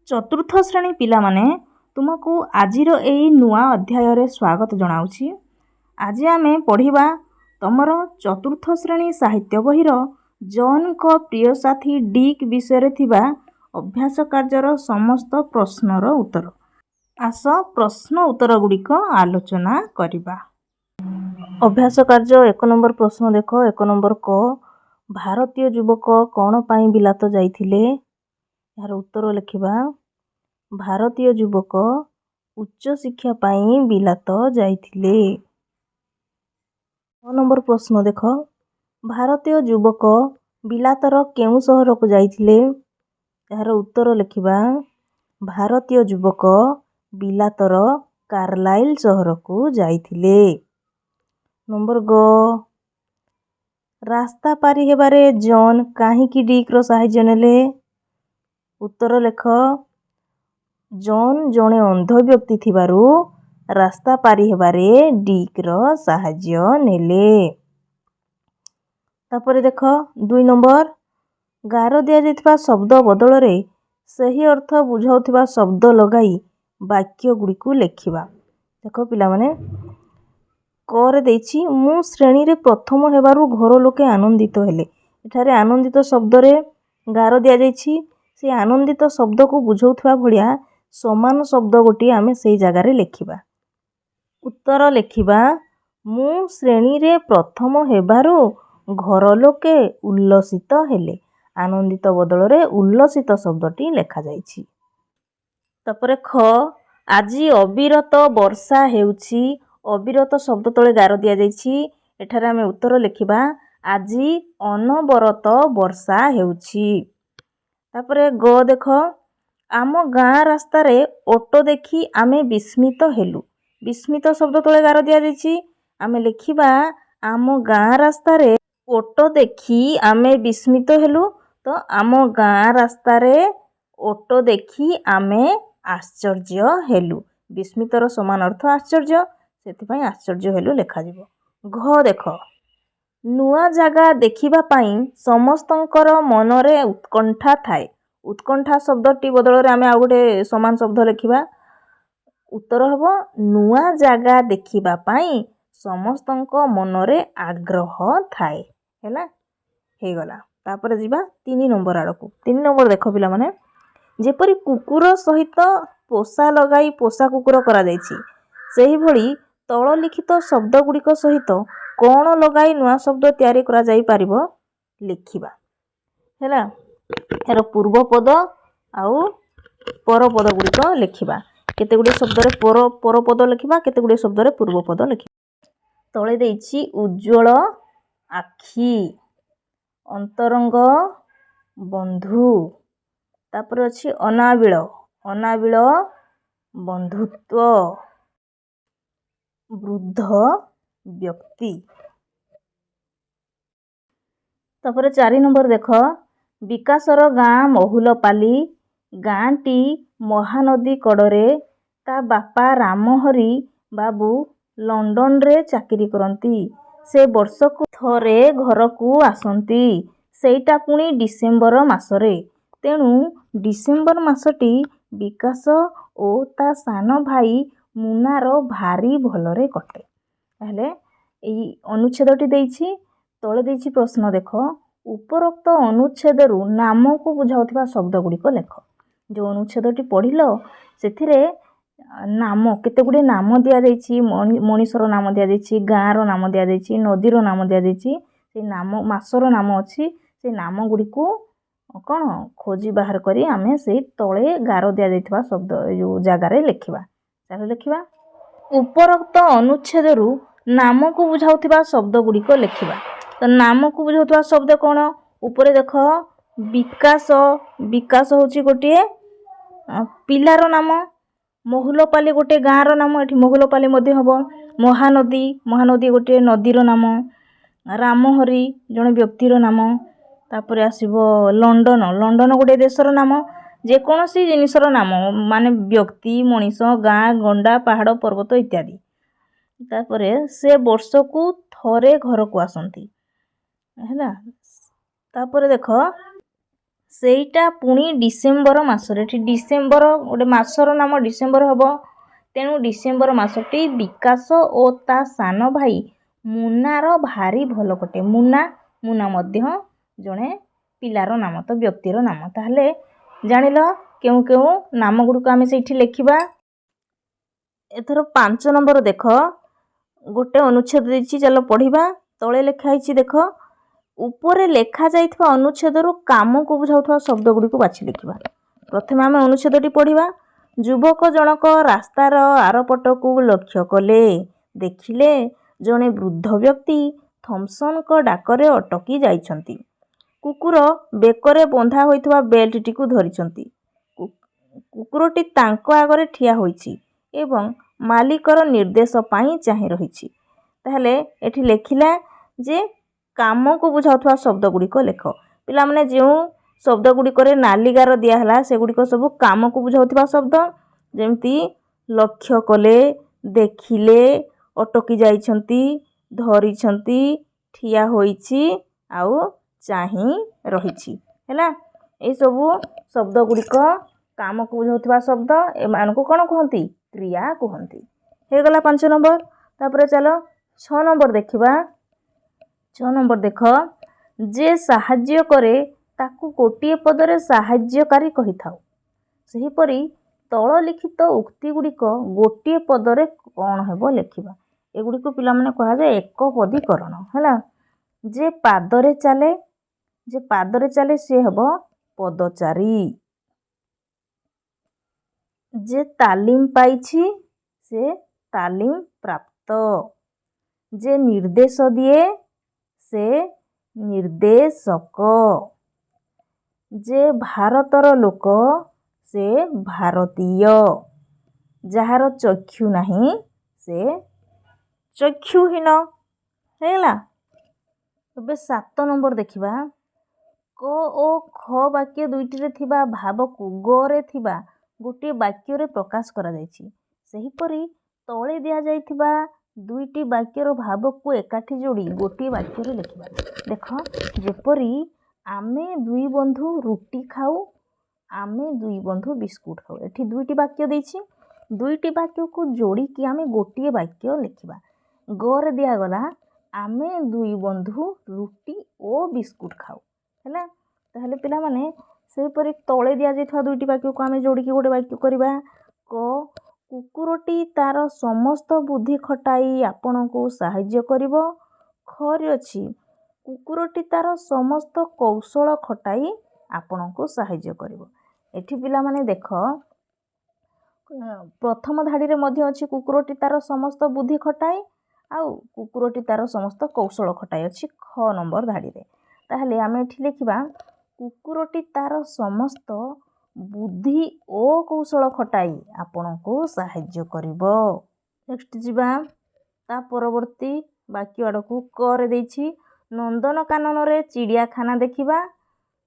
ଚତୁର୍ଥ ଶ୍ରେଣୀ ପିଲାମାନେ, ତୁମକୁ ଆଜିର ଏଇ ନୂଆ ଅଧ୍ୟାୟରେ ସ୍ୱାଗତ ଜଣାଉଛି। ଆଜି ଆମେ ପଢ଼ିବା ତମର ଚତୁର୍ଥ ଶ୍ରେଣୀ ସାହିତ୍ୟ ବହିର ଜନ୍ଙ୍କ ପ୍ରିୟ ସାଥୀ ଡିକ୍ ବିଷୟରେ ଥିବା ଅଭ୍ୟାସ କାର୍ଯ୍ୟର ସମସ୍ତ ପ୍ରଶ୍ନର ଉତ୍ତର। ଆସ, ପ୍ରଶ୍ନ ଉତ୍ତର ଗୁଡ଼ିକ ଆଲୋଚନା କରିବା। ଅଭ୍ୟାସ କାର୍ଯ୍ୟ 1 ନମ୍ବର ପ୍ରଶ୍ନ ଦେଖ। 1 ନମ୍ବର କ, ଭାରତୀୟ ଯୁବକ କ'ଣ ପାଇଁ ବିଲାତ ଯାଇଥିଲେ? ଏହାର ଉତ୍ତର ଲେଖିବା, ଭାରତୀୟ ଯୁବକ ଉଚ୍ଚଶିକ୍ଷା ପାଇଁ ବିଲାତ ଯାଇଥିଲେ। 6 ନମ୍ବର ପ୍ରଶ୍ନ ଦେଖ, ଭାରତୀୟ ଯୁବକ ବିଲାତର କେଉଁ ସହରକୁ ଯାଇଥିଲେ? ଏହାର ଉତ୍ତର ଲେଖିବା, ଭାରତୀୟ ଯୁବକ ବିଲାତର କାର୍ଲାଇଲ ସହରକୁ ଯାଇଥିଲେ। ନମ୍ବର ଗ, ରାସ୍ତା ପାରି ହେବାରେ ଜନ୍ କାହିଁକି ଡିକ୍ର ସାହାଯ୍ୟ ନେଲେ? ଉତ୍ତର ଲେଖ, ଜନ୍ ଜଣେ ଅନ୍ଧ ବ୍ୟକ୍ତି ଥିବାରୁ ରାସ୍ତା ପାରି ହେବାରେ ଡିକ୍ର ସାହାଯ୍ୟ ନେଲେ। ତାପରେ ଦେଖ 2 ନମ୍ବର, ଗାର ଦିଆଯାଇଥିବା ଶବ୍ଦ ବଦଳରେ ସେହି ଅର୍ଥ ବୁଝାଉଥିବା ଶବ୍ଦ ଲଗାଇ ବାକ୍ୟ ଗୁଡ଼ିକୁ ଲେଖିବା। ଦେଖ ପିଲାମାନେ, କରେ ଦେଇଛି, ମୁଁ ଶ୍ରେଣୀରେ ପ୍ରଥମ ହେବାରୁ ଘର ଲୋକେ ଆନନ୍ଦିତ ହେଲେ। ଏଠାରେ ଆନନ୍ଦିତ ଶବ୍ଦରେ ଗାର ଦିଆଯାଇଛି। ସେ ଆନନ୍ଦିତ ଶବ୍ଦକୁ ବୁଝାଉଥିବା ଭଳିଆ ସମାନ ଶବ୍ଦ ଗୋଟିଏ ଆମେ ସେଇ ଜାଗାରେ ଲେଖିବା। ଉତ୍ତର ଲେଖିବା, ମୁଁ ଶ୍ରେଣୀରେ ପ୍ରଥମ ହେବାରୁ ଘର ଲୋକେ ଉଲ୍ଲସିତ ହେଲେ। ଆନନ୍ଦିତ ବଦଳରେ ଉଲ୍ଲସିତ ଶବ୍ଦଟି ଲେଖାଯାଇଛି। ତାପରେ ଖ, ଆଜି ଅବିରତ ବର୍ଷା ହେଉଛି। ଅବିରତ ଶବ୍ଦ ତଳେ ଗାର ଦିଆଯାଇଛି। ଏଠାରେ ଆମେ ଉତ୍ତର ଲେଖିବା, ଆଜି ଅନବରତ ବର୍ଷା ହେଉଛି। ତାପରେ ଗ ଦେଖ, ଆମ ଗାଁ ରାସ୍ତାରେ ଓଟ ଦେଖି ଆମେ ବିସ୍ମିତ ହେଲୁ। ବିସ୍ମିତ ଶବ୍ଦ ତଳେ ଗାର ଦିଆଯାଇଛି। ଆମେ ଲେଖିବା, ଆମ ଗାଁ ରାସ୍ତାରେ ଓଟ ଦେଖି ଆମେ ବିସ୍ମିତ ହେଲୁ। ତ ଆମ ଗାଁ ରାସ୍ତାରେ ଓଟ ଦେଖି ଆମେ ଆଶ୍ଚର୍ଯ୍ୟ ହେଲୁ। ବିସ୍ମିତର ସମାନ ଅର୍ଥ ଆଶ୍ଚର୍ଯ୍ୟ, ସେଥିପାଇଁ ଆଶ୍ଚର୍ଯ୍ୟ ହେଲୁ ଲେଖାଯିବ। ଘ ଦେଖ, ନୂଆ ଜାଗା ଦେଖିବା ପାଇଁ ସମସ୍ତଙ୍କର ମନରେ ଉତ୍କଣ୍ଠା ଥାଏ। ଉତ୍କଣ୍ଠା ଶବ୍ଦଟି ବଦଳରେ ଆମେ ଆଉ ଗୋଟେ ସମାନ ଶବ୍ଦ ଲେଖିବା। ଉତ୍ତର ହେବ, ନୂଆ ଜାଗା ଦେଖିବା ପାଇଁ ସମସ୍ତଙ୍କ ମନରେ ଆଗ୍ରହ ଥାଏ। ହେଲା, ହେଇଗଲା। ତାପରେ ଯିବା 3 ନମ୍ବର ଆଡ଼କୁ। 3 ନମ୍ବର ଦେଖ ପିଲାମାନେ, ଯେପରି କୁକୁର ସହିତ ପୋଷା ଲଗାଇ ପୋଷା କୁକୁର କରାଯାଇଛି, ସେହିଭଳି ତଳ ଲିଖିତ ଶବ୍ଦ ଗୁଡ଼ିକ ସହିତ କ'ଣ ଲଗାଇ ନୂଆ ଶବ୍ଦ ତିଆରି କରାଯାଇପାରିବ ଲେଖିବା। ହେଲା, ଏହାର ପୂର୍ବପଦ ଆଉ ପରପଦ ଗୁଡ଼ିକ ଲେଖିବା। କେତେ ଗୁଡ଼ିଏ ଶବ୍ଦରେ ପରପଦ ଲେଖିବା, କେତେ ଗୁଡ଼ିଏ ଶବ୍ଦରେ ପୂର୍ବପଦ ଲେଖିବା। ତଳେ ଦେଇଛି ଉଜ୍ଜ୍ୱଳ ଆଖି, ଅନ୍ତରଙ୍ଗ ବନ୍ଧୁ, ତାପରେ ଅଛି ଅନାବିଳ, ଅନାବିଳ ବନ୍ଧୁତ୍ୱ, ବୃଦ୍ଧ ବ୍ୟକ୍ତି। ତାପରେ 4 ନମ୍ବର ଦେଖ, ବିକାଶର ଗାଁ ମହୁଲପାଲି। ଗାଁଟି ମହାନଦୀ କଡ଼ରେ। ତା ବାପା ରାମହରି ବାବୁ ଲଣ୍ଡନରେ ଚାକିରି କରନ୍ତି। ସେ ବର୍ଷକୁ ଥରେ ଘରକୁ ଆସନ୍ତି, ସେଇଟା ପୁଣି ଡିସେମ୍ବର ମାସରେ। ତେଣୁ ଡିସେମ୍ବର ମାସଟି ବିକାଶ ଓ ତା ସାନ ଭାଇ ମୁନାର ଭାରି ଭଲରେ କଟେ। ତାହେଲେ ଏଇ ଅନୁଚ୍ଛେଦଟି ଦେଇଛି, ତଳେ ଦେଇଛି ପ୍ରଶ୍ନ। ଦେଖ, ଉପରୋକ୍ତ ଅନୁଚ୍ଛେଦରୁ ନାମକୁ ବୁଝାଉଥିବା ଶବ୍ଦ ଗୁଡ଼ିକ ଲେଖ। ଯେଉଁ ଅନୁଚ୍ଛେଦଟି ପଢ଼ିଲ, ସେଥିରେ ନାମ, କେତେ ଗୁଡ଼ିଏ ନାମ ଦିଆଯାଇଛି। ମଣିଷର ନାମ ଦିଆଯାଇଛି, ଗାଁର ନାମ ଦିଆଯାଇଛି, ନଦୀର ନାମ ଦିଆଯାଇଛି, ସେ ନାମ, ମାସର ନାମ ଅଛି। ସେ ନାମ ଗୁଡ଼ିକୁ କ'ଣ ଖୋଜି ବାହାର କରି ଆମେ ସେଇ ତଳେ ଗାର ଦିଆଯାଇଥିବା ଶବ୍ଦ ଏ ଯେଉଁ ଜାଗାରେ ଲେଖିବା। ଚାଲ ଲେଖିବା। ଉପରୋକ୍ତ ଅନୁଚ୍ଛେଦରୁ ନାମକୁ ବୁଝାଉଥିବା ଶବ୍ଦ ଗୁଡ଼ିକ ଲେଖିବା। ତ ନାମକୁ ବୁଝାଉଥିବା ଶବ୍ଦ କ'ଣ? ଉପରେ ଦେଖ, ବିକାଶ। ବିକାଶ ହେଉଛି ଗୋଟିଏ ପିଲାର ନାମ। ମହୁଲପାଲି ଗୋଟିଏ ଗାଁର ନାମ, ଏଠି ମହୁଲପାଲି ମଧ୍ୟ ହେବ। ମହାନଦୀ, ମହାନଦୀ ଗୋଟିଏ ନଦୀର ନାମ। ରାମହରି ଜଣେ ବ୍ୟକ୍ତିର ନାମ। ତାପରେ ଆସିବ ଲଣ୍ଡନ, ଲଣ୍ଡନ ଗୋଟିଏ ଦେଶର ନାମ। ଯେକୌଣସି ଜିନିଷର ନାମ, ମାନେ ବ୍ୟକ୍ତି, ମଣିଷ, ଗାଁ, ଗଣ୍ଡା, ପାହାଡ଼, ପର୍ବତ ଇତ୍ୟାଦି। ତାପରେ ସେ ବର୍ଷକୁ ଥରେ ଘରକୁ ଆସନ୍ତି। ହେଲା, ତାପରେ ଦେଖ, ସେଇଟା ପୁଣି ଡିସେମ୍ବର ମାସରେ। ଏଠି ଡିସେମ୍ବର ଗୋଟେ ମାସର ନାମ, ଡିସେମ୍ବର ହେବ। ତେଣୁ ଡିସେମ୍ବର ମାସଟି ବିକାଶ ଓ ତା ସାନ ଭାଇ ମୁନାର ଭାରି ଭଲ କଟେ। ମୁନା, ମୁନା ମଧ୍ୟ ଜଣେ ପିଲାର ନାମ, ତ ବ୍ୟକ୍ତିର ନାମ। ତାହେଲେ ଜାଣିଲ କେଉଁ କେଉଁ ନାମ ଗୁଡ଼ିକ ଆମେ ସେଇଠି ଲେଖିବା। ଏଥର 5 ନମ୍ବର ଦେଖ, ଗୋଟେ ଅନୁଚ୍ଛେଦ ଦେଇଛି, ଚାଲ ପଢ଼ିବା। ତଳେ ଲେଖା ହେଇଛି ଦେଖ, ଉପରେ ଲେଖାଯାଇଥିବା ଅନୁଚ୍ଛେଦରୁ କାମକୁ ବୁଝାଉଥିବା ଶବ୍ଦ ଗୁଡ଼ିକୁ ବାଛି ଲେଖିବା। ପ୍ରଥମେ ଆମେ ଅନୁଚ୍ଛେଦଟି ପଢ଼ିବା। ଯୁବକ ଜଣକ ରାସ୍ତାର ଆରପଟକୁ ଲକ୍ଷ୍ୟ କଲେ। ଦେଖିଲେ ଜଣେ ବୃଦ୍ଧ ବ୍ୟକ୍ତି ଥମ୍ସନଙ୍କ ଡାକରେ ଅଟକି ଯାଇଛନ୍ତି। କୁକୁର ବେକରେ ବନ୍ଧା ହୋଇଥିବା ବେଲ୍ଟଟିକୁ ଧରିଛନ୍ତି। କୁକୁରଟି ତାଙ୍କ ଆଗରେ ଠିଆ ହୋଇଛି ଏବଂ ମାଲିକର ନିର୍ଦ୍ଦେଶ ପାଇଁ ଚାହିଁ ରହିଛି। ତାହେଲେ ଏଠି ଲେଖିଲା ଯେ କାମକୁ ବୁଝାଉଥିବା ଶବ୍ଦ ଗୁଡ଼ିକ ଲେଖ। ପିଲାମାନେ, ଯେଉଁ ଶବ୍ଦ ଗୁଡ଼ିକରେ ନାଲି ଗାର ଦିଆହେଲା ସେଗୁଡ଼ିକ ସବୁ କାମକୁ ବୁଝାଉଥିବା ଶବ୍ଦ। ଯେମିତି ଲକ୍ଷ୍ୟ କଲେ, ଦେଖିଲେ, ଅଟକି ଯାଇଛନ୍ତି, ଧରିଛନ୍ତି, ଠିଆ ହୋଇଛି ଆଉ ଚାହିଁ ରହିଛି। ହେଲା, ଏଇସବୁ ଶବ୍ଦ ଗୁଡ଼ିକ କାମକୁ ବୁଝାଉଥିବା ଶବ୍ଦ। ଏମାନଙ୍କୁ କ'ଣ କୁହନ୍ତି? କ୍ରିୟା କୁହନ୍ତି। ହେଇଗଲା 5 ନମ୍ବର। ତାପରେ ଚାଲ 6 ନମ୍ବର ଦେଖିବା। 6 ନମ୍ବର ଦେଖ, ଯେ ସାହାଯ୍ୟ କରେ ତାକୁ ଗୋଟିଏ ପଦରେ ସାହାଯ୍ୟକାରୀ କହିଥାଉ। ସେହିପରି ତଳ ଲିଖିତ ଉକ୍ତି ଗୁଡ଼ିକ ଗୋଟିଏ ପଦରେ କ'ଣ ହେବ ଲେଖିବା। ଏଗୁଡ଼ିକୁ ପିଲାମାନେ କୁହାଯାଏ ଏକପଦୀକରଣ। ହେଲା, ଯେ ପାଦରେ ଚାଲେ, ଯେ ପାଦରେ ଚାଲେ ସିଏ ହେବ ପଦଚାରୀ। ଯେ ତାଲିମ ପାଇଛି ସେ ତାଲିମ ପ୍ରାପ୍ତ। ଯେ ନିର୍ଦ୍ଦେଶ ଦିଏ ସେ ନିର୍ଦ୍ଦେଶକ। ଯେ ଭାରତର ଲୋକ ସେ ଭାରତୀୟ। ଯାହାର ଚକ୍ଷୁ ନାହିଁ ସେ ଚକ୍ଷୁହୀନ। ହେଇଗଲା। ଏବେ 7 ନମ୍ବର ଦେଖିବା। କ ଓ ଖ ବାକ୍ୟ ଦୁଇଟିରେ ଥିବା ଭାବକୁ ଗରେ ଥିବା ଗୋଟିଏ ବାକ୍ୟରେ ପ୍ରକାଶ କରାଯାଇଛି। ସେହିପରି ତଳେ ଦିଆଯାଇଥିବା ଦୁଇଟି ବାକ୍ୟର ଭାବକୁ ଏକାଠି ଯୋଡ଼ି ଗୋଟିଏ ବାକ୍ୟରେ ଲେଖିବା। ଦେଖ, ଯେପରି ଆମେ ଦୁଇ ବନ୍ଧୁ ରୁଟି ଖାଉ, ଆମେ ଦୁଇ ବନ୍ଧୁ ବିସ୍କୁଟ ଖାଉ। ଏଠି ଦୁଇଟି ବାକ୍ୟ ଦେଇଛି, ଦୁଇଟି ବାକ୍ୟକୁ ଯୋଡ଼ିକି ଆମେ ଗୋଟିଏ ବାକ୍ୟ ଲେଖିବା। ଗରେ ଦିଆଗଲା ଆମେ ଦୁଇ ବନ୍ଧୁ ରୁଟି ଓ ବିସ୍କୁଟ ଖାଉ। ହେଲା, ତାହେଲେ ପିଲାମାନେ ସେହିପରି ତଳେ ଦିଆଯାଇଥିବା ଦୁଇଟି ବାକ୍ୟକୁ ଆମେ ଯୋଡ଼ିକି ଗୋଟେ ବାକ୍ୟ କରିବା। କ, କୁକୁରଟି ତାର ସମସ୍ତ ବୁଦ୍ଧି ଖଟାଇ ଆପଣଙ୍କୁ ସାହାଯ୍ୟ କରିବ। ଖରେ ଅଛି କୁକୁରଟି ତାର ସମସ୍ତ କୌଶଳ ଖଟାଇ ଆପଣଙ୍କୁ ସାହାଯ୍ୟ କରିବ। ଏଠି ପିଲାମାନେ ଦେଖ, ପ୍ରଥମ ଧାଡ଼ିରେ ମଧ୍ୟ ଅଛି କୁକୁରଟି ତାର ସମସ୍ତ ବୁଦ୍ଧି ଖଟାଇ, ଆଉ କୁକୁରଟି ତାର ସମସ୍ତ କୌଶଳ ଖଟାଇ ଅଛି ଖ ନମ୍ବର ଧାଡ଼ିରେ। ତାହେଲେ ଆମେ ଏଠି ଲେଖିବା କୁକୁରଟି ତାର ସମସ୍ତ ବୁଦ୍ଧି ଓ କୌଶଳ ଖଟାଇ ଆପଣଙ୍କୁ ସାହାଯ୍ୟ କରିବ। ନେକ୍ସଟ ଯିବା ତା ପରବର୍ତ୍ତୀ ବାକ୍ୟ ଆଡ଼କୁ। କରେ ଦେଇଛି ନନ୍ଦନକାନନରେ ଚିଡ଼ିଆଖାନା ଦେଖିବା,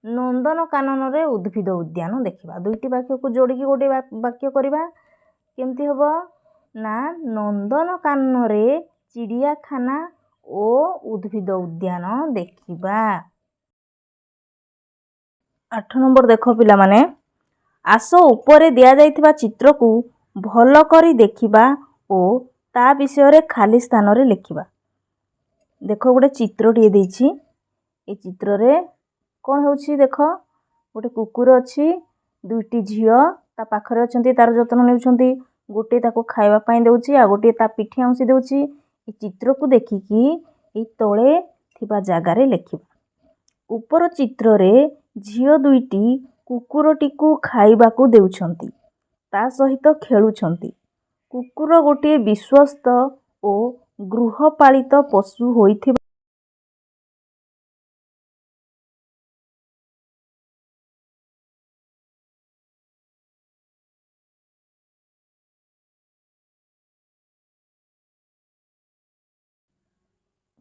ନନ୍ଦନକାନନରେ ଉଦ୍ଭିଦ ଉଦ୍ୟାନ ଦେଖିବା। ଦୁଇଟି ବାକ୍ୟକୁ ଯୋଡ଼ିକି ଗୋଟେ ବାକ୍ୟ କରିବା। କେମିତି ହେବ ନା ନନ୍ଦନକାନନରେ ଚିଡ଼ିଆଖାନା ଓ ଉଦ୍ଭିଦ ଉଦ୍ୟାନ ଦେଖିବା। 8 ନମ୍ବର ଦେଖ ପିଲାମାନେ, ଆସ ଉପରେ ଦିଆଯାଇଥିବା ଚିତ୍ରକୁ ଭଲ କରି ଦେଖିବା ଓ ତା ବିଷୟରେ ଖାଲି ସ୍ଥାନରେ ଲେଖିବା। ଦେଖ, ଗୋଟେ ଚିତ୍ରଟିଏ ଦେଇଛି। ଏ ଚିତ୍ରରେ କ'ଣ ହେଉଛି ଦେଖ, ଗୋଟେ କୁକୁର ଅଛି, ଦୁଇଟି ଝିଅ ତା ପାଖରେ ଅଛନ୍ତି, ତାର ଯତ୍ନ ନେଉଛନ୍ତି। ଗୋଟିଏ ତାକୁ ଖାଇବା ପାଇଁ ଦେଉଛି ଆଉ ଗୋଟିଏ ତା ପିଠି ଆଉଁସି ଦେଉଛି। ଏ ଚିତ୍ରକୁ ଦେଖିକି ଏଇ ତଳେ ଥିବା ଜାଗାରେ ଲେଖିବା। ଉପର ଚିତ୍ରରେ ଝିଅ ଦୁଇଟି କୁକୁରଟିକୁ ଖାଇବାକୁ ଦେଉଛନ୍ତି, ତା ସହିତ ଖେଳୁଛନ୍ତି। କୁକୁର ଗୋଟିଏ ବିଶ୍ୱସ୍ତ ଓ ଗୃହପାଳିତ ପଶୁ ହୋଇଥିବା।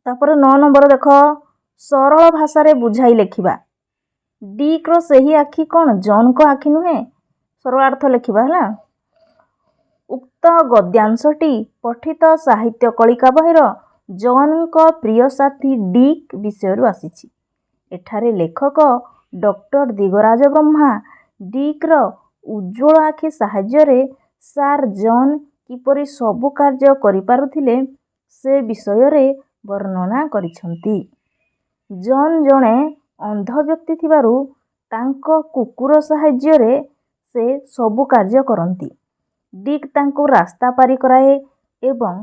ତାପରେ 9 ନମ୍ବର ଦେଖ, ସରଳ ଭାଷାରେ ବୁଝାଇ ଲେଖିବା। ଡିକ୍ର ସେହି ଆଖି କ'ଣ ଜନ୍ଙ୍କ ଆଖି ନୁହେଁ? ସରଳାର୍ଥ ଲେଖିବା। ହେଲା, ଉକ୍ତ ଗଦ୍ୟାଂଶଟି ପଠିତ ସାହିତ୍ୟ କଳିକା ବହିର ଜନ୍ଙ୍କ ପ୍ରିୟ ସାଥୀ ଡିକ୍ ବିଷୟରୁ ଆସିଛି। ଏଠାରେ ଲେଖକ ଡକ୍ଟର ଦିଗରାଜ ବ୍ରହ୍ମା ଡିକ୍ର ଉଜ୍ଜ୍ୱଳ ଆଖି ସାହାଯ୍ୟରେ ସାର୍ ଜନ୍ କିପରି ସବୁ କାର୍ଯ୍ୟ କରିପାରୁଥିଲେ, ସେ ବିଷୟରେ ବର୍ଣ୍ଣନା କରିଛନ୍ତି। ଜନ୍ ଜଣେ ଅନ୍ଧ ବ୍ୟକ୍ତି ଥିବାରୁ ତାଙ୍କ କୁକୁର ସାହାଯ୍ୟରେ ସେ ସବୁ କାର୍ଯ୍ୟ କରନ୍ତି। ଡିକ୍ ତାଙ୍କୁ ରାସ୍ତା ପାରି କରାଏ ଏବଂ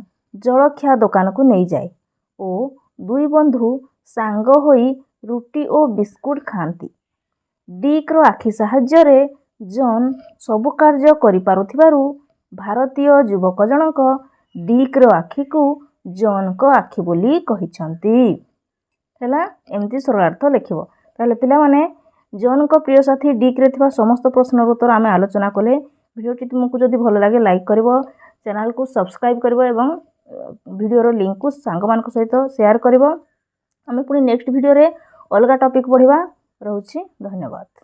ଜଳଖିଆ ଦୋକାନକୁ ନେଇଯାଏ ଓ ଦୁଇ ବନ୍ଧୁ ସାଙ୍ଗ ହୋଇ ରୁଟି ଓ ବିସ୍କୁଟ ଖାଆନ୍ତି। ଡିକ୍ର ଆଖି ସାହାଯ୍ୟରେ ଜନ୍ ସବୁ କାର୍ଯ୍ୟ କରିପାରୁଥିବାରୁ ଭାରତୀୟ ଯୁବକ ଜଣକ ଡିକ୍ର ଆଖିକୁ ଜନ୍ଙ୍କ ଆଖି ବୋଲି କହିଛନ୍ତି। ହେଲା, ଏମିତି ସରଳାର୍ଥ ଲେଖିବ। ତାହେଲେ ପିଲାମାନେ, ଜନ୍ଙ୍କ ପ୍ରିୟ ସାଥୀ ଡିକ୍ରେ ଥିବା ସମସ୍ତ ପ୍ରଶ୍ନର ଉତ୍ତର ଆମେ ଆଲୋଚନା କଲେ। ଭିଡ଼ିଓଟି ତୁମକୁ ଯଦି ଭଲ ଲାଗେ, ଲାଇକ୍ କରିବ, ଚ୍ୟାନେଲକୁ ସବସ୍କ୍ରାଇବ୍ କରିବ ଏବଂ ଭିଡ଼ିଓର ଲିଙ୍କକୁ ସାଙ୍ଗମାନଙ୍କ ସହିତ ସେୟାର କରିବ। ଆମେ ପୁଣି ନେକ୍ସଟ ଭିଡ଼ିଓରେ ଅଲଗା ଟପିକ୍ ପଢ଼ିବା। ରହୁଛି, ଧନ୍ୟବାଦ।